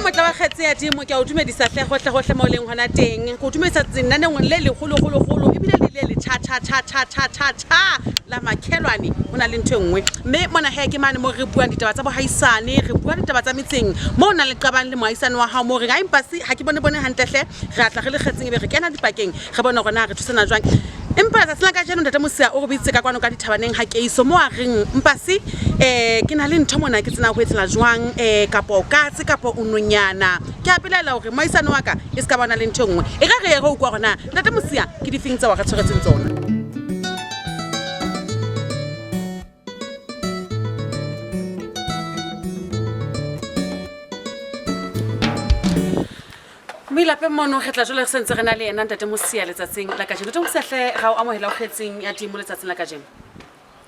Mme motla wa kgetse ya dimo ke a o dumedisa hle hohle hohle mo leng hona teng. Ke o dumedisa tsenaneng le leholo-holo-holo ebile le le le tjha tjha tjha tjha tjha tjha tjha la makhelwane ho na le ntho e nngwe. Mme mona he ke mane mo re buang ditaba tsa bohaisane, re bua ditaba tsa metseng mo o nang le qabang le moahisane wa hao mo reng ai mpasi ha ke bone bone hantle hle re atla re le kgetseng ebe re kena dipakeng re bone hore na re thusana jwang. Empa tsatsing la kajeno ntate Mosia o re bitsitse ka kwano ka dithabaneng ha Keiso mo a reng mpasi ke na le ntho mona ke tsena ho etsela jwang kapo katse kapo o nonyana. Ke a belaela hore moahisane wa ka e se ka bona le ntho e nngwe. E re re ye re utlwa hore na ntate Mosia ke difeng tseo a re tshwaretseng tsona. Mme lapeng mono re tla jwale re sentse re na le yena ntate Mosia letsatsing la kajeno. Ntate Mosia hle ra o amohela o kgetsing ya temo letsatsing la kajeno.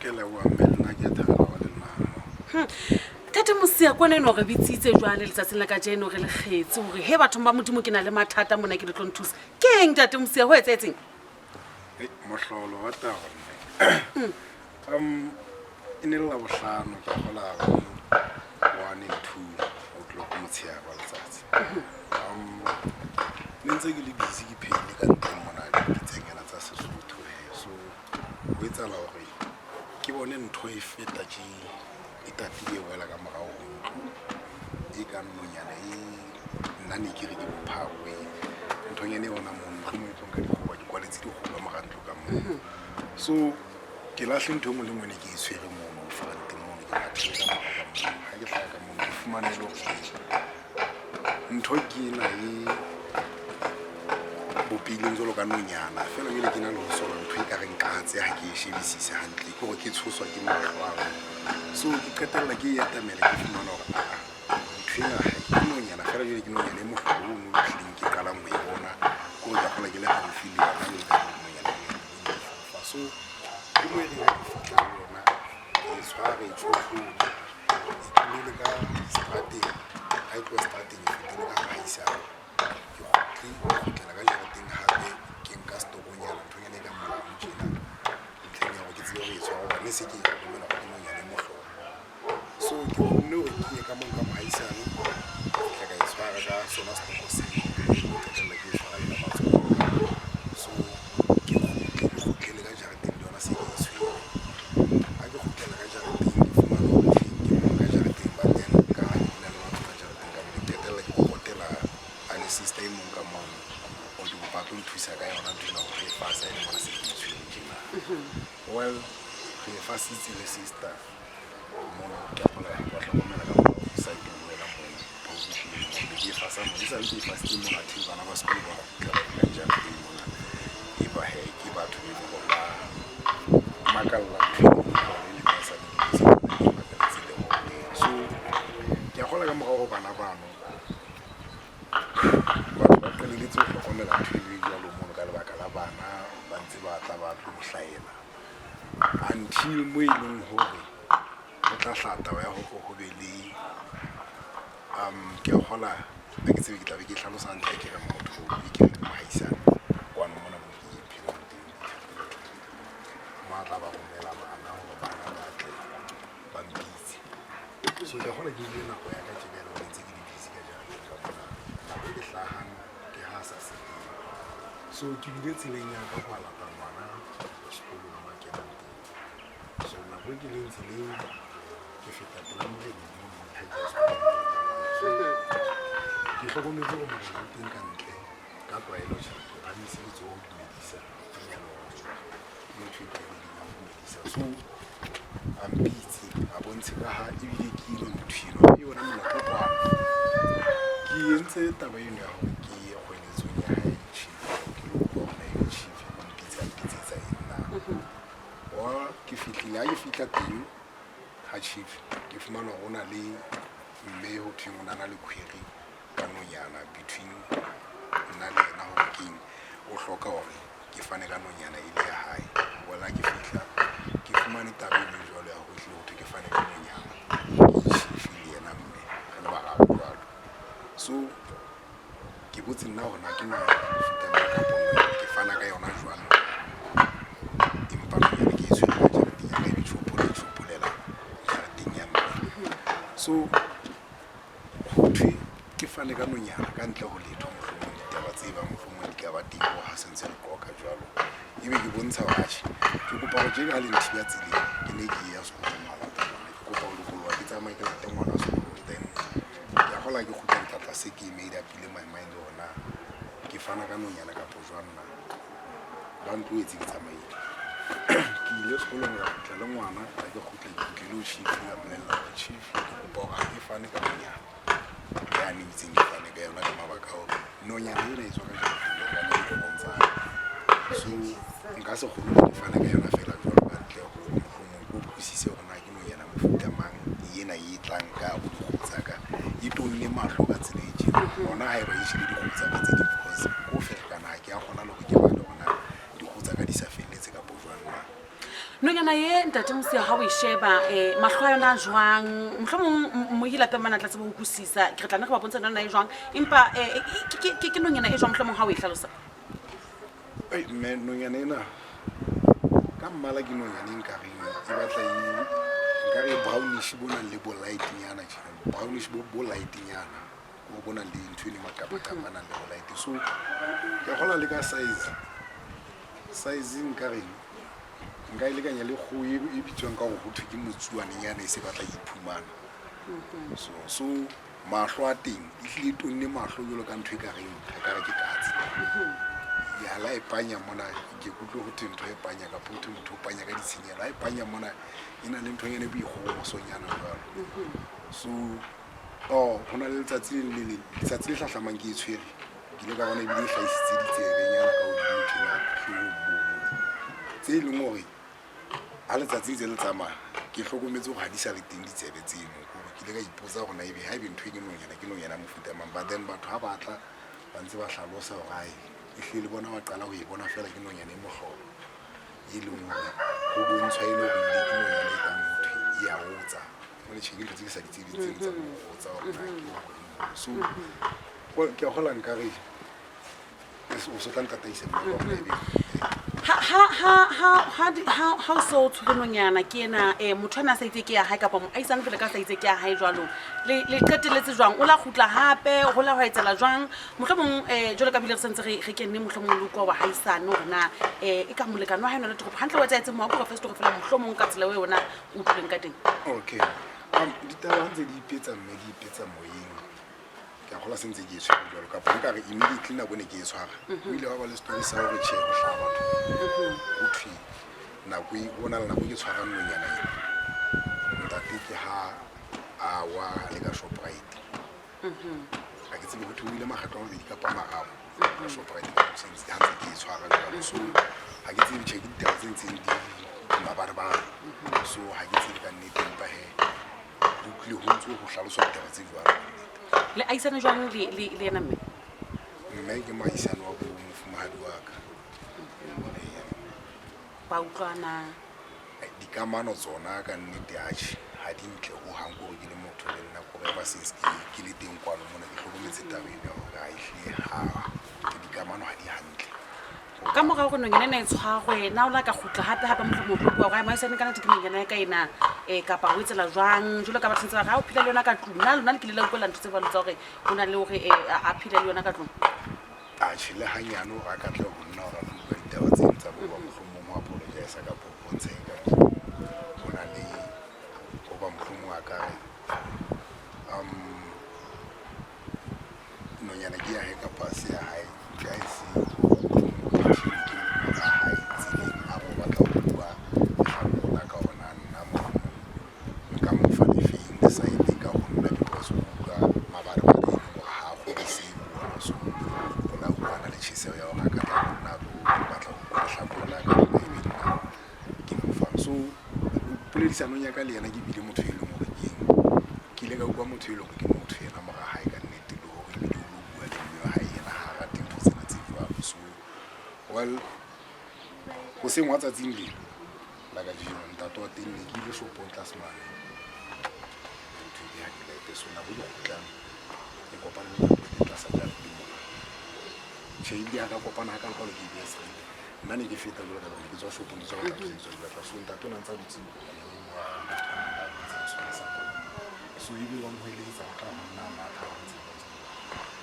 Ke leboha mme le nna ke thabela ho ba le nna mo. Ntate Mosia kwana eno re bitsitse jwale letsatsing la kajeno re le kgetse hore he bathong ba Modimo ke na le mathata mona ke le tlo nthusa. Ke eng ntate Mosia ho etsahetseng? Hei, mohlolo wa taba mme. E ne le Labohlano ke gola around 1 and 2 o'clock motshehare wa letsatsi. Ne ntse ke le busy ke phehile ka ntle mona dipitsanyana tsa Sesotho he. So ho etsahala hore ke bone ntho e feta tje e tatile e wela ka morao ho ntlo e kang nonyana e nna ne ke re ke bophako e nthonyana e ona mono mohlomong e tswang ka dikgoba ke kwaletse dikgoba mora ntlo ka moo. So ke lahle ntho e nngwe le nngwe ne ke e tshwere mono front mono ke mathile ka morao ka mono. Ha ke hlaha ka mono ke fumane e le hore ntho ke ena e bopehileng jwalo ka nonyana fela jwale ke na le ho sola ntho e ka reng katse ha ke e shebisise hantle ke hore ke tshoswa ke mahlo ano. So ke qetella ke e atamela ke fumana hore aa ntho ena ke nonyana fela jwale ke nonyana e mohlobo ono e hlileng ke qalang ho e bona ke hore ke a kgolwa ke le haufi le yona jwalo ka nonyana e fofa. So ke mo e reng ha ke fihla ho yona ke e tshware e tshotlhole e tlolele ka seterateng ha e tloha seterateng e fetele ka mohaisane. Ke kgutle ke kgutlela ka jarateng hape ke nka setokonyana nthonyana e kang molamu tjena ntlheng ya hore ke tsebe ho e tshwara hobane se ke e hlokomela hore ke nonyana e mohlolo. So ke kgonne hore ke ye ka moo ka mohaisane ka fihla ka e tshwara ka sona setoko seo qetella ke e tshwara le ka matsoho. So ke kgutle ke kgutlele ka jareteng le yona se ke e tshwere. Ha ke kgutlela ka jareteng ke fumane hore ke mong ka jareteng but then ka ha ke dula le batho ka jareteng ka moo ke qetella ke kokotela a le sister e mong ka mono hore ke kopa a tlo nthusa ka yona ntho ena hore re e fase ha e le mona se ke e tshwere tjena. Well re e fasitse le sister mono ke a kgolwa wa hlokomela ka moo side e wela moo position moo be ke e fasa moo e sale ke e fasitse mono athe bana ba sekolo ba kgutla ba dula jareteng mona e ba he ke batho be leng hore ba makalla ntho e hore e le nna esale ke dutse mona ke makaletse le hore. So ke a kgolwa ka morao ho bana bano batho ba qalelletse ho hlokomela ntho e jwalo mono ka lebaka la bana ba ntse ba tla ba tlo hlahela until mo e leng hore ho tla hlaha taba ya hore ho be le ke a kgola ha ke tsebe ke tla be ke hlalosa hantle ha ke re motho e ke re mohaisane kwano mona mo ke phelang teng mo a tla ba romela bana hore bana ba tle ba mpitse. So ke a kgola ke ile nako ya ka tjena e le hore ntse ke le busy ka jareteng ka mona nako e ke hlahang ke ha sa se teng. So ke bile tseleng ya ka ho ya lata ngwana sekolong mo a kenang teng. So nako e ke leng tseleng ke feta pela morena mono ha ke ya sekolong ke lata ngwana. So ke hlokometse hore morena o teng ka ntle ka tlwaelo tjhe ke phahamise letsoho ho dumedisa ke ntho e tlwaelehileng ya ho dumedisa. So a mpitse a bontshe ka ha ebile ke ile motho enwa e yona molato kwano. Ke entse taba eno ya hore ke ye kgweletsong ya hae chief ke lo utlwa hore na ebe chief o mpitse a mpitsetsa eng na. Wa ke fihlile ha ke fihla teng ha chief ke fumana hore ho na le mme ho thweng o na na le query ka nonyana between nna le yena hore keng o hloka hore ke fane ka nonyana e le ya hae. Well ha ke fihla ke fumane taba eno e jwalo ya hore ehlile ho thwe ke fane ka nonyana ke chief le yena mme re le bararo jwalo. So ke botse nna hore na ke nonyana ya mofuta mang kapa nonyana ke fana ka yona jwang empa nonyana ke e tshwere ka jareteng ya ka ebe tjhophola e tjhopholela jareteng ya mme. So ho thwe ke fane ka nonyana ka ntle ho letho, mohlomong ditaba tse bang mohlomong di ka ba teng ho ha sentse re qoqa jwalo. Ebe ke bontsha hore atjhe, ke kopa hore tje ka ha le nthiba tseleng, ke ne ke ya sekolong malata ngwana. Ke kopa ho lokoloha ke tsamaye ke late ngwana sekolong. Then ke a kgolwa ha ke kgutla ke tla tla se ke made up ile my mind hore na ke fana ka nonyana kapo jwang na. Ba ntlohetse ke tsamaile. Ke ile sekolong ka kgutla le ngwana, ha ke kgutla ke kgutlile ho chief ka mmolella hore chief ke kopa hore ha ke fane ka nonyana yane itseng ke fane ka yona ka mabaka a hore nonyana ena e tswa ka jareteng ya ka le tsa ka. So nka se kgone hore ke fane ka yona feela jwalo ka ntle ho mohlomong ke utlwisise hore na ke nonyana mofuta mang ena e tlang ka ho dikgoho tsa ka. E tonne mahlo ka tsela e tjena. Hona haeba e jele dikgoho tsa ka tse ding because ko ferekana ha ke a kgona le hore ke bale hore na dikgoho tsa ka di sa felletse kapo jwang na. Nonyana ye ntate Mosia ha o e sheba mahlo a yona a jwang? Mohlomong mmohi lapeng mane a tla tseba ho utlwisisa. Ke re tla nne re ba bontsha nonyana e jwang. Empa ke nonyana e jwang mohlomong ha o e hlalosa? Ei mme nonyana ena ka mmala ke nonyana e nkareng e batla e nkare e brownish bo nang le bo light nyana tjena. Brownish bo bo light nyana. Bo bo nang le ntho e le makapakapa a nang le bo light. So ke a kgolwa le ka size. Size nkareng nka e lekanya le kgoho e bitswang ka hore ho thwe ke motsuanenyana e se batla e iphumana. So mahlo a teng e hlile e tonne mahlo jwalo ka ntho e ka reng re ka re ke katse. Ya la e panya mona ke kutlwe ho thwe ntho e panya kapa ho thwe motho o panya ka ditshenyehelo. Ha e panya mona e na le nthonyana e boikgohomosonyana jwalo. So oh ho na le letsatsi le le leng letsatsi le hlahlamang ke e tshwere ke ile ka bona ebile e hlahisitse ditsebenyana ka hodimo tjena hloohong mono tse e leng hore ha letsatsi ntse le tsamaya ke hlokometse hore ha di sa le teng ditsebe tseno kore ke ile ka ipotsa hore na ebe ha ebe ntho e ke nonyana ke nonyana mofuta mang. But then batho ha ba tla ba ntse ba hlalosa hore ae e hlile le bona ba qala ho e bona feela ke nonyana e mohlolo e leng hore ho bontshwa e le hore ebile ke nonyana e kang ho thwe e a otsa. Jwale tjhe ke ntho tse ke sa di tsebeng tseno tsa ho otsa hore na ke hore so ke a kgolwa nkare o so tla ntataisa mme ka hore ebe Ha o so tshwere nonyana ke ena motho ana a sa itse ke ya hae kapa moahisane pele ka sa itse ke ya hae jwalo. Le qetelletse jwang? O la kgutla hape ho la hwa etsahala jwang? Mohlomong jwalo ka bile re sentse re kenne mohlomong le utlwa bahaisane hore na e ka molekane wa hae le toropo hantle o etsahetse mo a kore first fela mohlomong ka tsela eo yona o utlwileng ka teng. Okay. Ditaba ntse di ipetsa mme di ipetsa moyeng. Ke a kgolwa se ntse ke e tshwere jwalo kapa nkare immediately nako ne ke e tshwara. O ile wa ba le story sa hore tjhe ho hlaha batho. Ho thwe nako e ho na le nako e ke tshwarang nonyana ena. Ntate ke ha a wa le ka Shoprite. Ha ke tsebe ho thwe o ile makgetlo a mabedi kapa a mararo ka Shoprite ka ha ntse ke e tshwara jwalo. So ha ke tsebe tjhe ke ditaba tse ntseng di mabarebare. So ha ke tsebe ka nnete empa hee ho utlwile ho ntso ho hlaloswa ditaba tse jwalo ka nnete. Le ahisane jwang le yena mme? Mme ke moahisane wa bo mofumahadi wa ka. Ba utlwana? Dikamano tsona ka nnete atjhe ha di ntle hohang kore ke le motho le nna kore ever since ke le teng kwano mona ke hlokometse taba ena ya hore ha ehlile ha dikamano ha di hantle. Ka mora hore nonyana ena e tshwarwe na o la ka kgutla hape hape mohlomong o tlo bua hore ai moahisane ka nnete ke nonyana ya ka ena kapa ho etsela jwang jwalo ka batho ntse ba re ha o phela le yona ka tlung na lona le kile la utlwela ntho tse jwalo tsa hore ho na le hore a phele le yona ka tlung? Atjhe le hanyane hore a ka tla ho nna hore a tlo bua ditaba tseno tsa bo ba mohlomong ho apologize kapa ho bontsha eng ka mohlomong ho na le hoba mohlomong a ka re nonyana ke ya hae kapa ha se ya hae ntle ha e se ke mora hae tseleng a re o batla ho bua lehlakore la ka hore na nna mohlomong nka mo fa lefeng le side ka ho nna because o utlwa mabarebare e leng hore ha a kgodisehe ho ona. So o la utlwa a na le tjheseho ya hore a ka tla ho nna a tlo batla ho utlwa lehlakore la ka hore ebe nna ke mo fang. So poledisanong ya ka le yena ke bile motho e leng hore keng ke ile ka utlwa motho e leng hore ke motho yena mora hae ka nnete le hore ebile o lo bua le mme wa hae yena ha rate ntho tsena tse jwalo. So well hoseng wa tsatsing lena la kajeno ntate wa teng ne ke ile shopong tlase mane ntho e ha ke lete so nako ke kgutlang ke kopane le ntate wa teng tlasa jarete mona. Tjhe ebile ha ka kopana ha ka jwalo ke beya straight. Nna ne ke feta jwalo ka ne ke tswa shopong ke tswa ho tla ke batla so ntate o ne a ntsa dutse so ebile wa mo hweletsa ho tla ho nna matha ha ntse.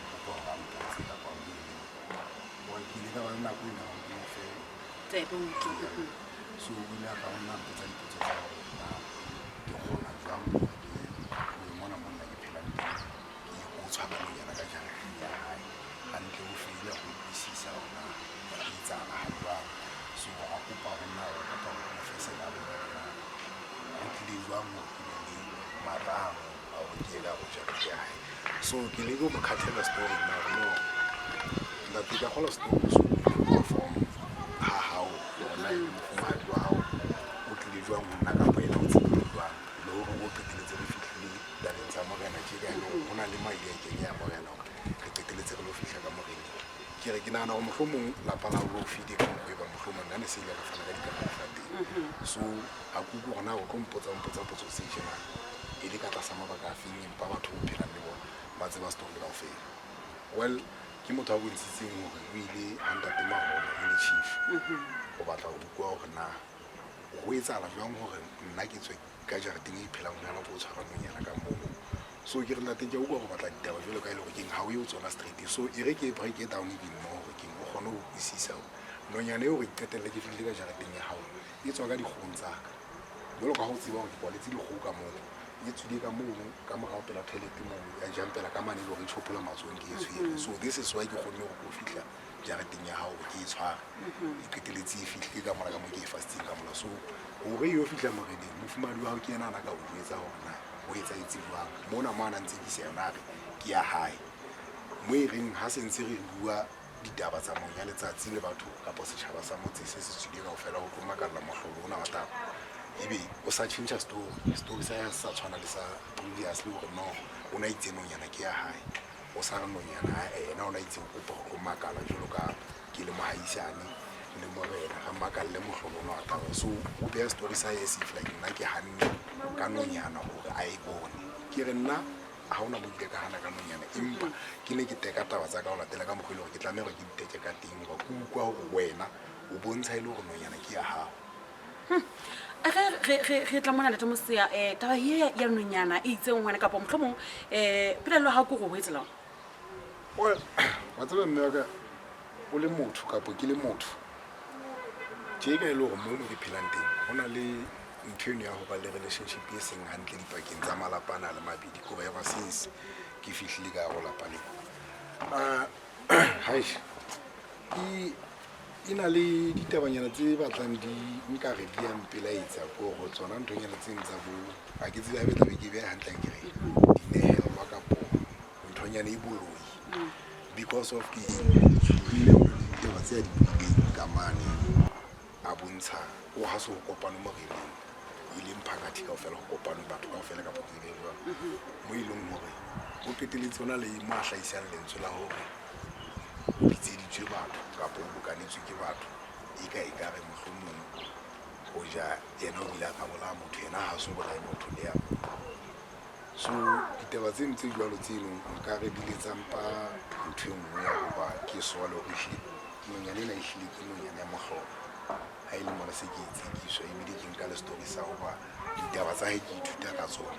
Kopa hore a mpotse kapa a bue le nna. Hobane ke ile ka ba le nako ena hore ke mo fe Tsebe o utlwe. So o ile a tla ho nna a mpotsa dipotso tsa hore na ke kgona jwang hore ke tlohe mona mo nna ke phelang teng, ke ye ko tshwara nonyana ka jareteng ya hae. Hantle o feile ho utlwisisa hore na ho etsahala ha jwang. So a kopa ho nna hore kopa hore ke mo fe scenario hore na ho tlile jwang hore ke be le matla ano a hore ke ye ka hare ho jarete ya hae. So ke leke ho mo khathela story nna hore no, ntate, ke a kgolwa story o so utlwile from ha hao hore na ebe mofumahadi wa hao o tlile jwang ho nna kapa yena o tsebile jwang, le hore o qeteletse re fihlile tabeng tsa morena tje ka e le hore ho na le madi a kenya ya morena hore re qeteletse re lo fihla ka moreneng. Ke re ke nahana hore mohlomong lapa la hao le o file ka mokgwa e bang mohlomong nna ne se ile ka fana ka dikarabo tsa teng. So ha ke utlwe hore na o tlo mpotsa o mpotsa potso tse tjena e le ka tlasa mabaka a feng, empa batho o phelang le bona ba tseba story kaofela. Well, ke motho a bontshitseng hore o ile ha ntate Maholo e le chief o batla ho utlwa hore na ho etsahala jwang hore nna ke tswe ka jareteng e phelang ho yona ko tshwara nonyana ka mono. So ke re, ntate, ke a utlwa hore o batla ditaba jwalo ka e le hore keng ha o ye ho tsona straight. So e re ke break it down even more hore keng o kgone ho utlwisisa hore nonyana eo hore ke qetelle ke fihlile ka jareteng ya hao e tswa ka dikgohong tsa ka. Jwalo ka ha o tseba hore ke kwaletse dikgoho ka mono, e tswile ka mono ka morao pela toilet mono, ya jumpela ka mane e le hore e tjhopola matsohong ke e tshwere. So this is why ke kgonne hore ke o fihla jareteng ya hao hore ke e tshware. E qeteletse e fihlile ka mona ka mo ke e fasitseng ka mona. So hore e yo fihla moreneng, mofumahadi wa hao ke yena a na ka o jwetsa hore na ho etsahetse jwang mona mo a na ntsekisa yona a re ke ya hae. Mo e reng ha se ntse re bua ditaba tsamaong ya letsatsi le batho kapa setjhaba sa motse se se tswile kaofela ho tlo makalla mohlolo ona wa taba, ebe o sa tjhentjha story. Story sa hae se sa tshwana le sa previously hore no, o na itse nonyana ke ya hae. O sa re nonyana ha yena o na itse o kopa ho tlo makala jwalo ka ke le mohaisane le morena, re makalle mohlolo ona wa taba. So o beha story sa hae as if like nna ke hanne ka nonyana hore a e bone. Ke re nna ha hona mo ke ile ka hana ka nonyana, empa ke ne ke teka taba tsa ka ho latela ka mokgwa e le hore ke tlameha hore ke di teke ka teng, hoba ke utlwa hore wena o bontsha e le hore nonyana ke ya hao. Re tla mona, ntate Mosia, taba e ya nonyana e itseng hona kapa mohlomong pelaelo ha ko re ho etsahalang? Well, wa tseba mme wa ka, o le motho kapo ke le motho tje ka e le hore mo mo ke phelang teng ho na le ntho eno ya ho ba le relationship e seng hantle dipakeng tsa malapa ana a le mabedi, kore ever since ke fihlile ka hare ho lapa lena. Hai, e na le ditabanyana tse batlang di nkare di ya mpelaetsa, ko hore tsona nthonyana tseno tsa bo ha ke tsebe haebe tlabe ke beha hantle, ke re dinehelwa kapo nthonyana e boloi, because of ke mme o na le ditaba tse a di buileng ka mane a bontsha o ha se ho kopane moreneng e leng phakathi kaofela, ho kopane batho kaofela kapo ke be jwang mo e leng hore o qeteletse ona le mo a hlahisang lentswe la hore o bitseditswe batho kapo o bokanetswe ke batho e ka ekare mohlomong hoja yena o bile a ka bolaya motho, yena ha so bolaye motho le ya mong. So ditaba tseno tse jwalo tseno nkare di le tsa mpa ntho e nngwe ya hoba ke sole hore ehlile nonyana ena ehlile ke nonyana ya mohlolo. Ha e le mona se ke e tsekiswa, ebile ke nka le story sa hoba ditaba tsa hae ke ithuta ka tsona.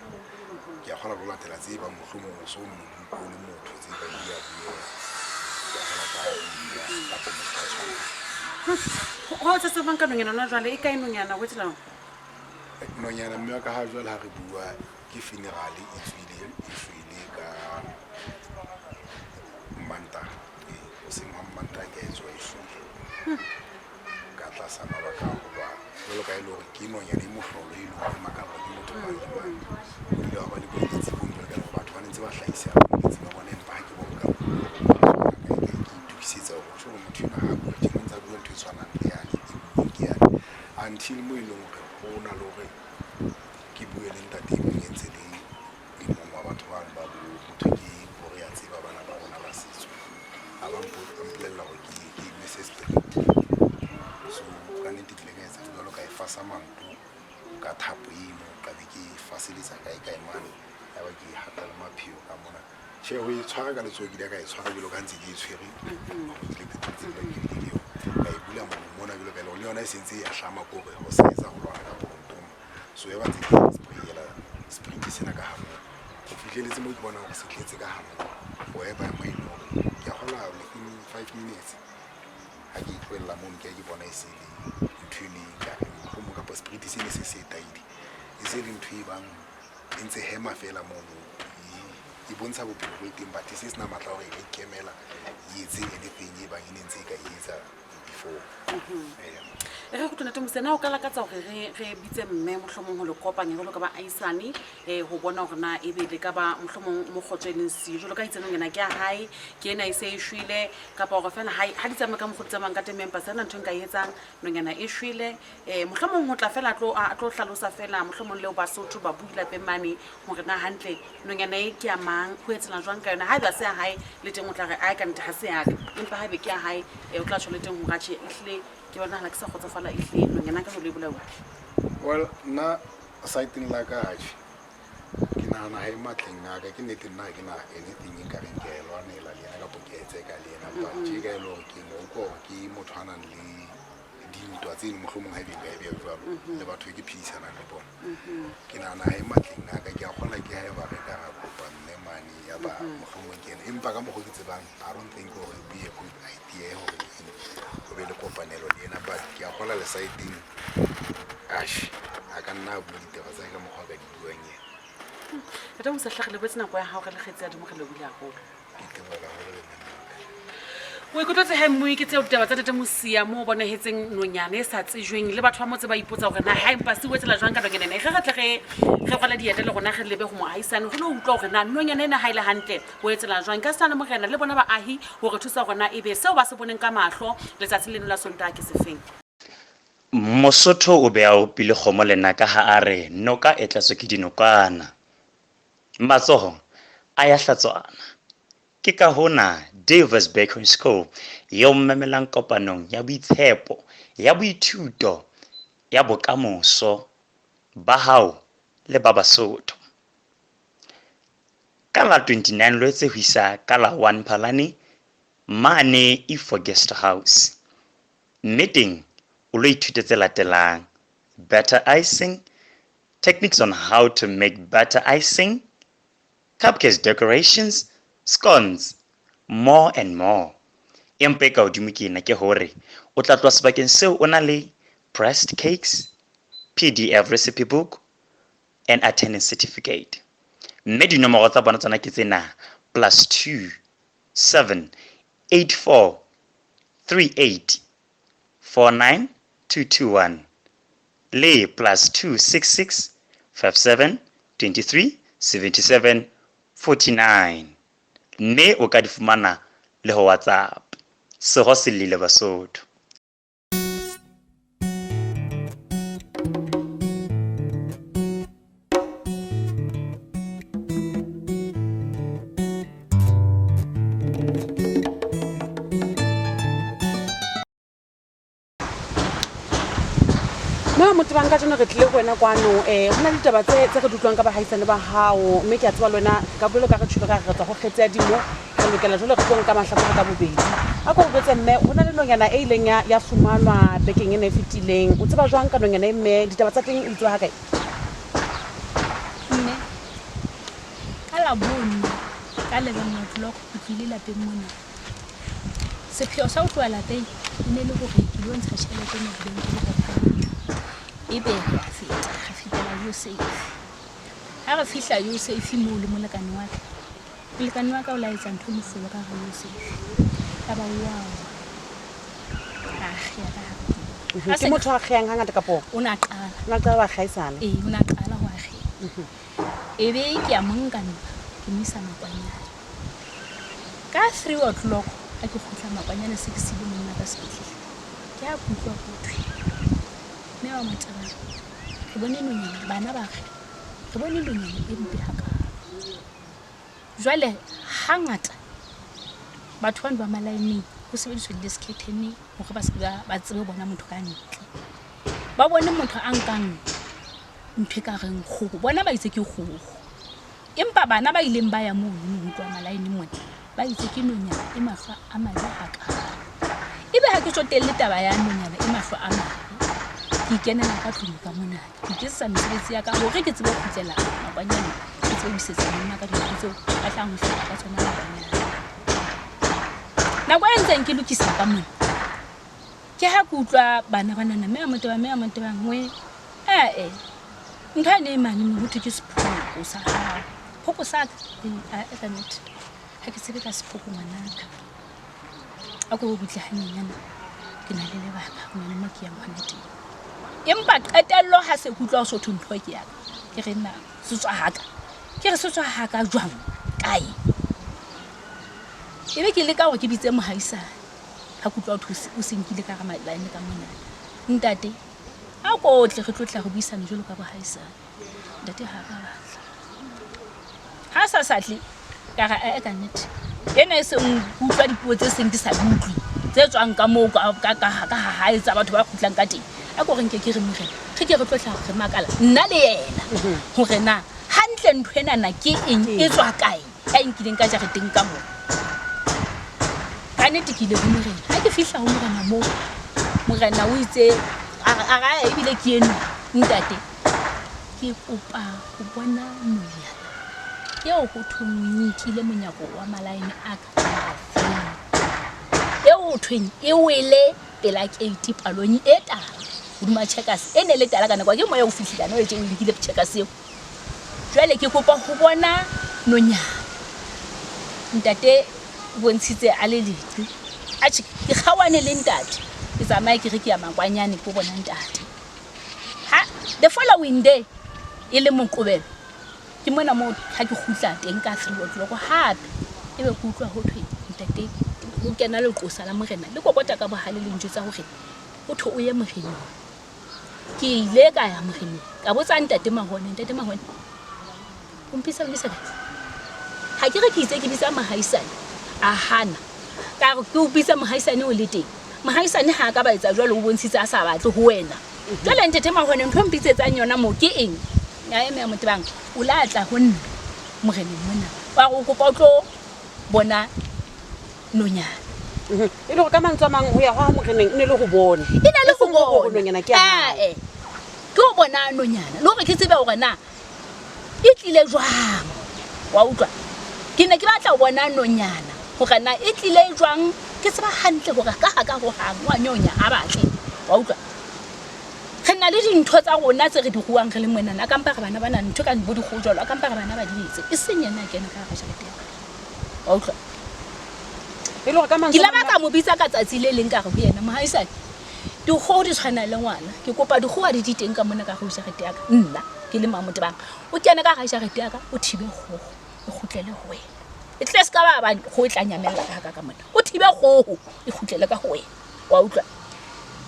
Ke a kgona le ho latela tse bang mohlomong o so mo utlwe o le motho tse bang di a bueha. Ke a kgona ka bua kapa motho a tshwanang. Ho se se bang ka nonyana hona jwale, e kae nonyana, ho etsahalang? Nonyana mme wa ka ha jwale ha re bua ke funeral e tswile, e shwele ka Mmantaha. Ee, hoseng hwa Mmantaha ke a e tsoha e shwele. Ka tlasa mabaka a hoba jwalo ka e le hore ke nonyana e mohlolo e leng hore e makallwa ke motho mang le mang. Ho ile hwa ba le boeletsi bong jwalo ka e le hore batho ba ne ntse ba hlahisa boeletsi ba bona, empa ha ke bo nka kae kae ke itokisetsa hore ho tjho hore motho enwa ha a bua tjena o ntsa bua ntho e tshwanang le yane e buuweng ke yane, until mo e leng hore ho na le hore ke bue le ntate e mong e ntse le e mong wa batho bano ba bo motho ke bo re a tseba bana ba rona ba setso. A ba mpolella hore ke nwese spirit. So ka nnete ke ile ka etsa jwalo, ka e fasa maoto ka thapo eno, ka be ke e faseletsa kae kae mane, ya ba ke e hata le mapheo ka mona. Tjhe, ho e tshwara ka letsoho ke ile ka e tshwara jwalo ka ha ntse ke e tshwere hore ke le qetelletse ke ke eo. Ka e bula molomo mona jwalo ka e le hore le yona e sentse e ahlama ko hore ho sa etsa ho lwana kapo ho ntoma. So ya ba ntse ke sprayela spirit sena ka hanong ho fihleletse moo ke bonang hore se tletse ka hanong. Whereby mo e leng hore ke a kgola within 5 minutes ha ke itlohella mono, ke ya ke bona e se le ntho eno e ka reng mohlomong kapa spirit sene se se taile, e se le ntho e bang e ntse hema fela mono, e bontsha bophelo bo teng, but e se sena matla a hore e ka ikemela, e etse anything e bang e ne ntse e ka e etsa before. E re go Ntate Mosia, na o ka lakatsa hore re bitse mme mohlomong ho le kopanya jwalo ka baahisane, ho bona hore na ebe le ka ba mohlomong mo kgotso e leng siyo, jwalo ka itse nonyana ke ya hae, ke ena e se e shwele, kapa hore fela ha di tsamaye ka mokgwa o di tsamayang ka teng, empa se na ntho e nka e etsang, nonyana e shwele. Mohlomong ho tla fela a tlo hlalosa fela mohlomong leo Basotho ba bui lapeng mane hore na hantle nonyana e ke ya mang, ho etsela jwang ka yona. Haeba se ya hae le teng o tla re ae ka nnete ha se ya ka, empa haebe ke ya hae, o tla tjho le teng hore atjhe ehlile ke bonahala ke sa kgotsofala, ehlile nonyana ka jwalo e bolauwe. Well, nna saeteng la ka, atjhe, ke nahana ha e matleng a ka. Ke nnete, nna ha ke na anything e kareng ke a e lwanela le yena kapa ke a e tseka le yena, but tje ka e le hore ke mo utlwa hore ke motho a nang le dintwa tse mohlomong ha ebe nka e beha jwalo le batho e ke phedisanang le bona. Ke nahana ha e matleng a ka. Ke a kgola ke ha eba re ka ra kopa mme mane ya ba mohlomong ke ena, empa ka mokgwa ke tsebang, I don't think hore e be a good idea hore ho be le kopanelo le ena, but ke a kgola le saeteng ash a ka nna a bua ditaba tsa ka mokgwa a ka di buang ena. Ntate Mosia, hle re lebetse nako ya hao, re le kgetse ya dimo, re lebohile haholo. Ke tebohela haholo le nna. O ikutlwetse he mmui, ke tseo ditaba tsa Ntate Mosia mo bonahetseng nonyana e sa tsejweng, le batho ba motse ba ipotsa hore na ha empa se o etsela jwang ka nonyana ena. E re re tle re rwale dieta le rona, re lebe ho moahisane ho lo utlwa hore na nonyana ena ha e le hantle ho etsela jwang. Ka sena le morena le bona baahi hore thusa hore na ebe seo ba se boneng ka mahlo letsatsi leno la Sontaha ke sefeng. Mosotho o be a opile kgomo lenaka ha a re noka e tlatswe ke dinokana. Matsoho a ya hlatswana. Ke ka hona Davis Bakery School e o memelang kopanong ya boitshepo ya boithuto ya bokamoso ba hao le ba Basotho. Ka la 29 Lwetse ho isa ka la 1 Phalane mane Ifo Guest House. Mme teng o lo ithuta tse latelang: butter icing, techniques on how to make butter icing, cupcakes decorations, scones, more and more. Empa e ka hodimo ke ena, ke hore o tla tloha sebakeng seo o na le pressed cakes, PDF recipe book and attendance certificate. Mme dinomoro tsa bona tsona ke tsena: +27 84 38 49 221 le +266 57 23 77 49, mme o ka di fumana le ho WhatsApp. Seho se llile Basotho. Mo motho bang ka jeno re tlile ho wena kwano, ho na le ditaba tse re di utlwang ka bahaisane ba hao, mme ke a tseba le wena ka bolelo ka re tjholo ka re tswa go kgetse ya dimo, re lokela jwale re tlo nka mahlakore ka bobedi. A ko botse mme, ho na le nonyana e ileng ya fumanwa bekeng ena e fetileng. O tseba jwang ka nonyana e, mme ditaba tsa teng o di tseba ha kae? Mme ka Labone ka 11 o'clock ke tlile lapeng mona. Sepheo sa ho tloha lapeng e ne le hore ke lo ntsha tjhelete mo lebenkeleng ka phana, ebe re a feta, re fetela Usafe. Ha re fihla Usafe moo le molekane wa ka, molekane wa ka o la etsa ntho e mohlolo ka hara Usafe, ya ba wa a akgeha ka hare. Ha Ke motho a kgeyang hangata kapo? O na qala. O na qala wa kgaisana? Ee, o na qala ho akgeha. Ebe ke a mo nka nna ke mo isa Makwanyane. Ka 3 o'clock ha ke kgutla Makwanyane, se ke siile monna ka sepetlele, ke ha ke utlwa ho thwe, mme wa Motebang, re bone nonyana, bana ba re re bone nonyana e mpe hakalo. Jwale hangata batho bano ba malaeneng ho sebediswa di-sketene hore ba se ba tsebe ho bona motho ka ntle, ba bone motho a nkang ntho e ka reng kgoho, bona ba itse ke kgoho, empa bana ba ileng ba ya mono ho utlwa malaeneng mona ba itse ke nonyana e mahlo a mabe hakalo. Ebe ha ke tsotelle taba ya nonyana e mahlo a mabe, ke ikenela ka tlung ka mona, ke iketsetsa mesebetsi ya ka hore ke tsebe ho kgutlela Makwanyane, ke tsebe ho isetsa monna ka dintho tseo a tlang ho hlapa ka tsona makwanyane. Nako e ntseng ke lokisa ka mona, ke ha ke utlwa bana ba nana mme a moteba mme a moteba ngwe ee ntho ane e mane mo hothwe ke sephoko sa hao. Phoko sa ka? Ee, ka nnete ha ke tsebe ka sephoko ngwanaka. A ko butle hanyenyana, ke na le lebaka, ho na le mo ke yang hona teng. Empa qetello ha se ke utlwa ho so thwe ntho ke ya ka, ke re na se tswa haka, ke re se tswa haka jwang, kae? Ebe ke leka hore ke bitse mohaisane, ha ke utlwa ho thwe o se nkile ka hara line ka mona. Ntate, a ko tle re tlo tla re buisane jwalo ka bohaisane. Ntate ha ka batla. Ha sa sa tle, ka re ee ka nnete. Ena e seng utlwa dipuo tse seng ke sa di utlwe, tse tswang ka moo ka ha hae tsa batho ba kgutlang ka teng. A ko re nke ke re morena, re ke re tlo tla re makala nna le yena hore na hantle ntho enana ke eng, e tswa kae, ya e nkileng ka jareteng ka moo. Ka nnete ke ile ho morena. Ha ke fihla ho morena moo, morena o itse a re ebile ke eno ntate, ke kopa ho bona nonyana eo ho thweng nkile monyako wa malaene a ka eo ho thweng e wele pela keiti palong e tala hodima checkers e ne le tala ka nako ke moya o fihlile ano etse o nkile checkers eo. Jwale ke kopa ho bona nonyana. Ntate o bontshitse a le leqe. Atjhe, ke kgaohane le ntate, ke tsamaye ke re ke ya makwanyane ke bona ntate. Ha the following day e le Moqobelo, ke mona moo ha ke kgutla teng ka 3 o'clock hape ebe ke utlwa ho thwe ntate ho kena leqosa la morena le kokota ka bohale le njwetsa hore ho thwe o ye moreneng. Ke ile ka ya moreneng, ka botsa ntate Mahone, ntate Mahone o mpitsa o mpitsa kae? Ha ke re ke itse ke bitsa mohaisane, a hana. Ka re ke o bitsa mohaisane o le teng. Mohaisane ha ka ba etsa jwalo, o bontshitse a sa batle ho wena. Jwale ntate Mahone ntho mpitsetsang yona moo ke eng? Ya eme ya motebang, o la tla ho nna moreneng mona. Wa re o kopa o tlo bona nonyana. E le hore ka mantswe a mang ho ya hwa moreneng e ne le ho bona. E ne le ho bona. Nonyana ke ya hao. Ee, ke ho bona nonyana le hore ke tsebe hore na e tlile jwang. Wa utlwa? Ke ne ke batla ho bona nonyana hore na e tlile jwang, ke tseba hantle hore ka ha ka ho hang wa nyonya ha batle. Wa utlwa? Re na le dintho tsa rona tse re di ruang re le monana, a kampa re bana bana ntho ka bo dikgoho jwalo, a kampa re bana ba di etse. E seng yena a kena ka hara jarete ya ka. Wa utlwa? E le hore ka Ke mantswe ile ba ka mo bitsa ka tsatsi le leng ka re ho yena, mohaisane, dikgoho di tshwana le ngwana. Ke kopa dikgoho ha di di teng ka mona ka hare ho jarete ya ka. Nna ke le Mamotebang, o kene ka hara jarete ya ka, o thibe kgoho, e kgutlele ho wena. E tle se ka ba ba kgoho e tla nyamella ka haka ka mona. O thibe kgoho, e kgutlele ka ho wena. Wa utlwa?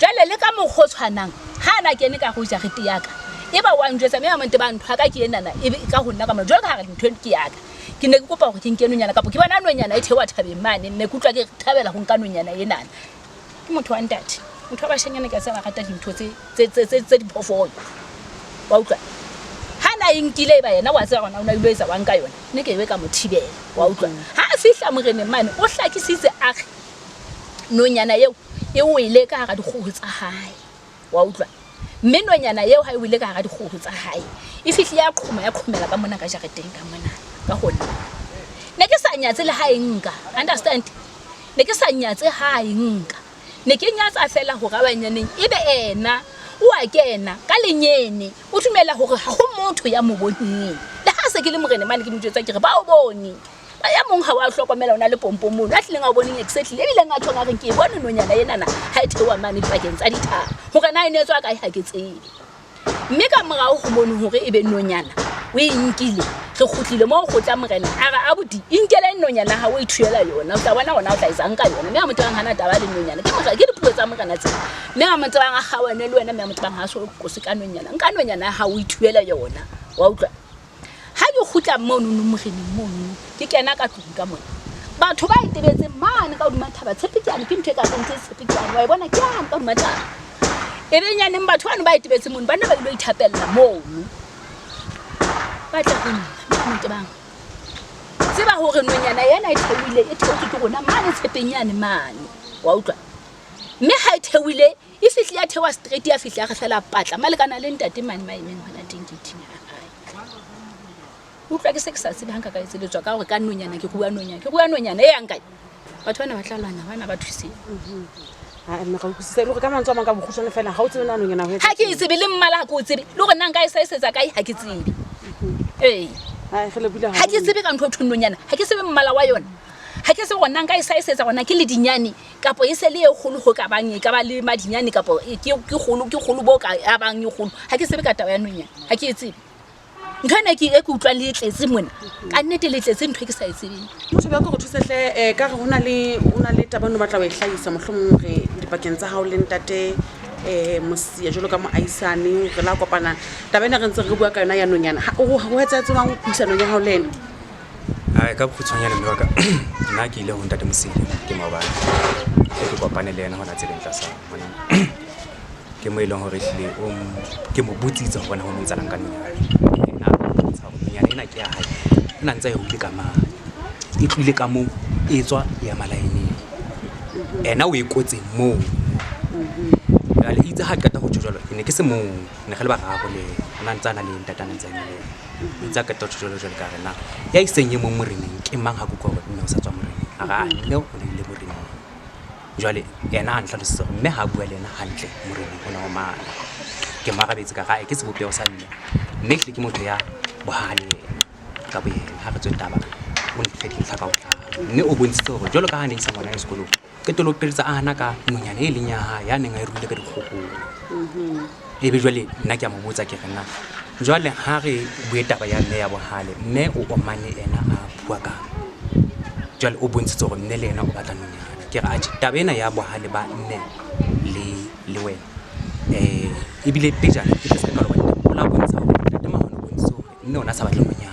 Jwale le ka mokgwa o tshwanang, ha na kene ka hare ho jarete ya ka, e ba wa njwetsa mme Mamotebang ntho ya ka ke enana, e be ka ho nna ka mona. Jwalo ka ha re ntho ke ya ka. Ke ne ke kopa hore ke nke nonyana kapa ke bona nonyana e theoha thabeng mane, mme ke utlwa ke thabela ho nka nonyana enana. Ke motho wa ntate, motho wa bashanyana ke a tseba ba rata dintho tse diphoofolo. Wa utlwa? Ha na e nkile e ba yena wa tseba hore na o na ilo etsa wa nka yona, ne ke be ka mo thibela. Wa utlwa? Ha a fihla moreneng mane, o hlakisitse a re nonyana eo e wele ka hara dikgoho tsa hae. Wa utlwa? Mme nonyana eo ha e wele ka hara dikgoho tsa hae, e fihlile ya qhoma, ya qhomela ka mona ka jareteng ka mona, ka ho nna. Ne ke sa nyatse le ha e nka, understand? Ne ke sa nyatse ha e nka. Ne ke nyatsa feela hore a banyaneng ebe ena o a kena ka lenyene, o dumela hore ha ho motho ya mo boneng. Le ha se ke le morena mane ke mo jwetsa ke re ba o bone. Ba ya mong ha wa hlokomela o na le pompo mono, a tlileng a o boneng exactly, ebileng a tjhong a reng ke e bone nonyana enana ha e theoha mane dipakeng tsa dithaba. Hore na e ne e tswa kae ha ke tsebe. Mme ka morao ho mono hore ebe nonyana o e nkile, re kgutlile moo kgotla morena a re abuti inkele nonyana ha o e thuela yona, o tla bona hore na o tla etsang ka yona. Mme a Motebang hana taba le nonyana, ke morena, ke dipuo tsa morena tsena. Mme a Motebang a kgaohane le wena, mme a Motebang ha so qose ka nonyana, nka nonyana ya hao o ithuele yona. Wa utlwa? Ha ke kgutla monono moreneng monono, ke kena ka tlung ka mona. Batho ba etebetseng mane ka hodima thaba, tshepe ke yane, ke ntho e ka reng ke tshepe ke yane, wa e bona ke yane ka hodima thaba. E be nyaneng batho bano ba etebetseng mono, ba nne ba ilo ithapella mono. Ba tla ho nna, Motebang. Tseba hore nonyana ena e theohile, e theotswe ke rona mane tshepeng yane mane. Wa utlwa? Mme ha e theohile, e fihlile ya theoha straight, ya fihla ya re fela patla malekana le ntate mane ma emeng hona teng gate-ing ya hae. Ke utlwa ke se ke sa tsebe ha nka ka etseletswa ka hore ka nonyana ke rua nonyana, ke rua nonyana e yang kae? Batho bana ba tla lwana, bana ba thuseng. Aa, mme ga utlwisisa e le gore ka mantswe a mang ka bokgutshwane fela ga o tsebe na nonyana ho etsa Ha ke e tsebe le mmala ha ke o tsebe, le hore na nka e saisetsa kae ha ke tsebe. Ee. Ai, re lebohile Ha ke haholo. tsebe ka ntho e thweng nonyana, ha ke tsebe mmala wa yona. Ha ke tsebe hore na nka e saisetsa hore na ke ledinyane kapa e se le e kgolo ho ka bang e ka ba le madinyane kapa ke kgolo, ke kgolo bo ka a bang e kgolo. Ha ke tsebe ka taba ya nonyana, ha ke e tsebe. Ntho ena ke e ke utlwang le e tletse mona, ka nnete le tletse ntho e ke sa e tsebeng. Motho ba ko re thuse hle ka re hona le hona le taba eno batla ho e hlahisa mohlomong hore dipakeng tsa hao le ntate Mosia jwalo ka moahisane re la kopana taba ena re ntse re bua ka yona ya nonyana. Ho etsahetse jwang puisanong ya hao le ena? Ai, ka bokgutshwanyane mme wa ka nna ke ile ho ntate Mosia ke maobane ke kopane le yena hona tseleng tlasa mona. Ke mo e leng hore ehlile o ke mo botsitse hore na ho no etsahalang ka nonyana. Ena a mpontsha hore nonyana ena ke ya hae, o na ntse a e ruile ka mane. E tlohile ka moo e tswa e ya malaeneng. Ena o e kotse moo. Jwale itse ha qeta ho tjho jwalo, ke ne ke se mong, ne re le bararo le yena. O na ntse a na le ntate a na ntse a eme le yena. Itse ha qeta ho tjho jwalo, jwale ka re na ya iseng e mong moreneng ke mang ha ke utlwa hore mme o sa tswa moreneng. A re, "Ah, mme o na ile moreneng." Jwale yena a nhlalosetsa hore mme ha bua le yena hantle moreneng o na o mane. Ke mo arabetse ka re, "Ae, ke sebopeho sa mme." Mme ehlile ke motho ya bohale yena ka boyena. Ha re tswe taba o nfe dintlha ka botlalo. Mme o bontshitse hore jwalo ka ha ne isa ngwana ya sekolong, qetellong o qetelletse a hana ka nonyana e leng ya hae ya neng a e ruile ka dikgohong. Ebe jwale nna ke a mo botsa ke re na jwale ha re bue taba ya mme ya bohale, mme o omane ena a bua kang? Jwale o bontshitse hore mme le yena o batla nonyana. Ke re atjhe, taba ena ya bohale ba mme le wena ebile pejana ke tle se ka hobane o la bontsha hore ntate Mahone o bontshitse hore mme ona a sa batle nonyana.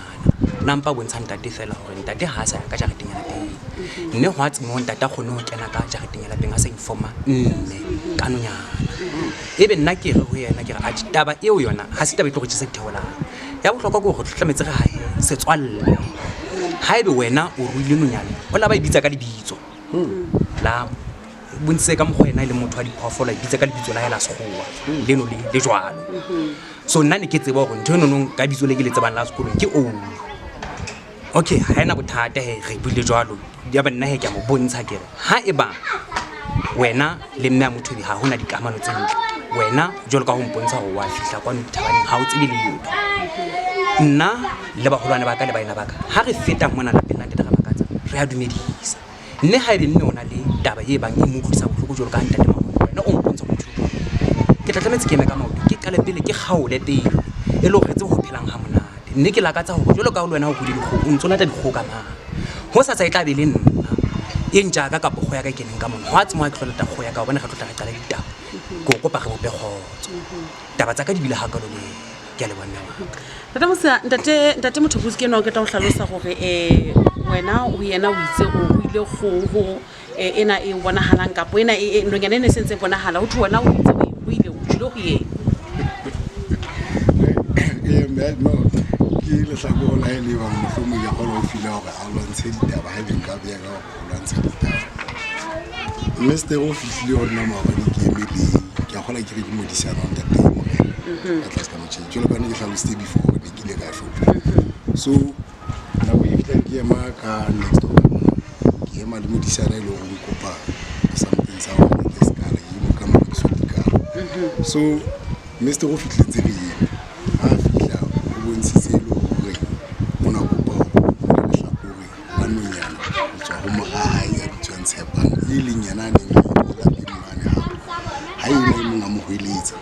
O na mpa bontsha ntate feela hore ntate ha a sa ya ka jareteng ya lapeng. Mme hwa mo ntate a kgonne ho kena ka jareteng ya lapeng a sa informa mme ka nonyana. Ebe nna ke re ho yena ke re atjhe, taba eo yona ha se taba e tlo re jesa ditheolang. Ya bohlokwa ke hore re tlametse re hahe setswalle. Haebe wena o ruile nonyana, o la ba e bitsa ka lebitso la bontshitse ka mokgwa yena e leng motho wa diphoofolo, a e bitsa ka lebitso la hae la sekgowa leno le jwalo. So nna ne ke tseba hore ntho enonong ka bitso le ke le tsebang la sekolong ke oulu. Okay, ha ena bothata he, re buile jwalo. Ya ba nna he ke a mo bontsha ke re ha eba wena le mme a Mothobi ha hona dikamano tse ntle, wena jwalo ka ho mpontsha hore wa fihla kwano dithabaneng ha o tsebe letho. Nna le baholwane ba ka le baena ba ka ha re feta mona lapeng la ntate Ramakatsa re a dumedisa. Mme haebe mme o na le taba e bang e mo utlwisa bohloko jwalo ka ha ntate Mahone wena o mpontsha hore ntho e jwalo, ke tla tlametse ke eme ka maoto, ke qale pele ke kgaole pele e le hore re tsebe ho phelang ha monate. Mme ke lakatsa hore jwalo ka ha le wena o ruile dikgoho, o ntso lata dikgoho ka mane. Hosasa e tla be le nna e ntja ka kapa kgoho ya ka e keneng ka mona. Hwa tsema ha ke tlo lata kgoho ya ka hobane re tlo tla re qala ditaba. Ke o kopa re bope kgotso. Taba tsa ka di bile hakalo le yena. Ke a leboha mme wa ka. Ntate Mosia, ntate Mothobusi ke enwa o qeta ho hlalosa hore wena ho yena o itse o ruile kgoho ena e bonahalang kapa ena e nonyana ena e sentse e bonahala. Ho thwe wena o itse o e ruile, o tjhile ho yena. Mme no, ke lehlakore la hae le bang mohlomong ke kgona ho feel-a hore a lwantshe ditaba ha ebe nka beha ka hore o lwantsha ditaba. Mme Ster o fihlile ho nna maobane ke eme le ke a kgola ke re ke modisana wa ntate Morena ka tlase ka motjheng. Jwalo ka ne ke hlalositse before hore ne ke ile ka shop. So nako e fihlang ke ema ka next door ka mona, ke ema le modisana e leng hore o nkopa something sa hore ke sekala, ke mo ka mo rekisa dikala. So Mr. o fihletse re eme. Ha a fihla o bontshitse e le hore o na kopa ho lehlakore la nonyana ho tswa ho mora hae ya bitswang Tshepang, e leng yena a neng a eme lapeng mane hape. Ha ena e mong a mo hweletsa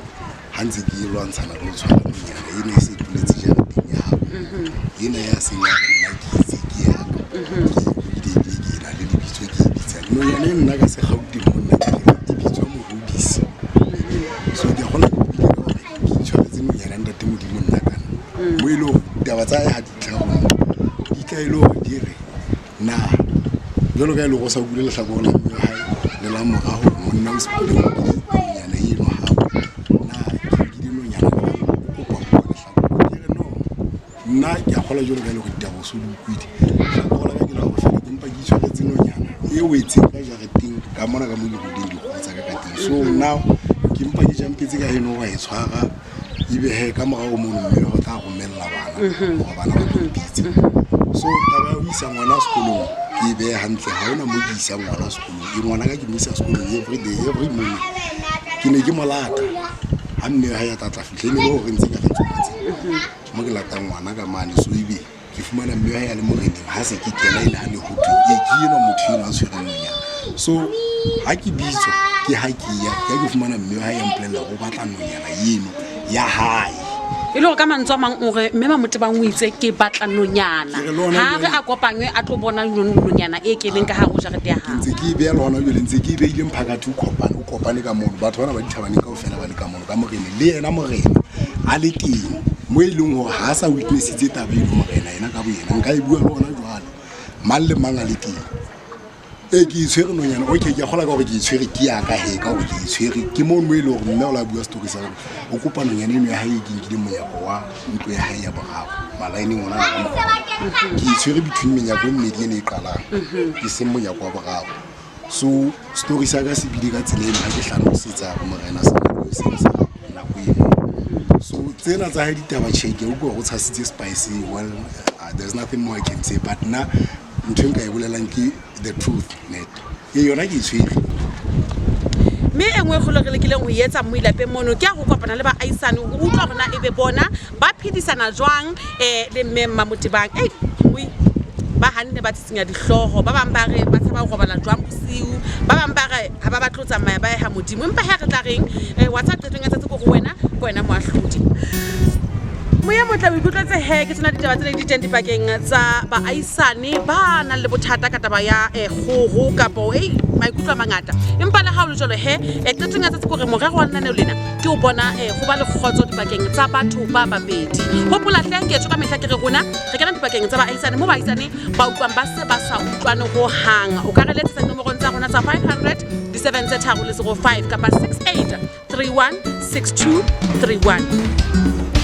ha ntse ke lwantshana le ho tshwara nonyana ena e se tuletse jareteng ya habo. Ena ya seng ya re nna ke itse ke ya ka. Ke e ruile ebile ke na le lebitso ke e bitsang. Nonyana e nna ka Segauteng monna ke re e bitswa morubisi. So ke a kgona ke buile ka hore ke itshwaretse nonyana ya ntate Modimo nna kana. Mo e le hore ditaba tsa hae ha di tla ho nna, di tla e le hore di re na jwalo ka e le hore o sa utlwile lehlakore la mme wa hae le la mora hore monna o sepile o nkile nonyana eno habo. Na ke nkile nonyana o kopa ho bua lehlakore. Ke re no, nna ke a kgolwa jwalo ka e le hore ditaba o so di utlwile. Lehlakore la ka ke la hore feela ke mpa ke itshwaretse nonyana e wetseng ka jareteng ka mona ka mo ke ruileng dikgoho tsa ka ka teng. So now ke mpa ke jampetse ka heno wa e tshwara. Ebe he ka morao mono mme ho tla romella bana hore bana ba tlo mpitsa. So taba ya ho isa ngwana sekolong ke e behe hantle, ha hona mo ke isang ngwana sekolong. E ngwana ka ke mo isa sekolong every day, every morning. Ke ne ke mo lata ha mme ha ya tla tla fihla, e ne le hore ntse ka re tsona tse mo ke latang ngwana ka mane. So ebe ke fumana mme ha ya le moreneng, ha se ke kena e le ha le ho thwe e ke enwa motho enwa a tshwereng nonyana. So ha ke bitswa ke ha ke ya ke ha ke fumana mme ha ya mpolella hore o batla nonyana eno ya hae. E le gore ka mantswe a mang o re mme Mamotebang o itse ke batla nonyana, Ke re le hona ha re jwale- a kopanywe a tlo bona nonyana e keneng ka hare ho jarete ya Ke hao. ntse ke e beha le hona jwale, ntse ke e beile mphakathi, o kopane ka mono. Batho bana ba dithabaneng kaofela ba le ka mono ka moreneng, le yena morena a le teng mo e leng hore ha a sa witnessitse taba eno morena yena ka boyena. Nka e bua le hona jwalo, mang le mang a le teng. Ee, ke e tshwere nonyana. Okay, ke a kgola ka hore ke e tshwere, ke ya ka he ka hore ke e tshwere. Ke mono mo e leng hore mme o la bua story sa hore o kopa nonyana eno ya hae e ke nkileng monyako wa ntlo ya hae ya boraro malaeneng ona ka morao. Ke e tshwere between menyako e mmedi ena e qalang, e seng monyako wa boraro. So story sa ka se bile ka tsela eno ha ke hlalosetsa morena sena sa nako eno. So tsena tsa hae ditaba, tjhe, ke a utlwa hore o tshasitse spice. Well, there's nothing more I can say, but nna ntho e nka e bolelang ke the truth net e yona ke e tshwere. Mme e nngwe e kgolo re lekileng ho e etsa moilapeng mono ke ya ho kopana le baahisane ho utlwa hore na ebe bona ba phedisana jwang le mme Mmamotebang. Ei, moi ba hanne ba tsitsinya dihlooho, ba bang ba re ba tshaba ho robala jwang bosiu, ba bang ba re ha ba batle ho tsamaya ba ye ha Modimo. Empa he re tla reng, wa tseba qetong ya tsatsi ke hore wena ke wena moahlodi. Moya motle o ikutlwetse he ke tsona ditaba tse ne di teng dipakeng tsa baahisane ba nang le bothata ka taba ya kgoho kapo ei maikutlo a mangata. Empa le ha o le jwalo he, qetong ya tsatsi ke hore morero wa lenaneo lena ke ho bona ho ba le kgotso dipakeng tsa batho ba babedi. Hopola hle ke tjho ka mehla ke re rona re kena dipakeng tsa baahisane mo baahisane ba utlwang ba se ba sa utlwane ho hang. O ka re letsetsa dinomorong tsa rona tsa 500 di 7 tse tharo le 05 kapa 68 31 62 31.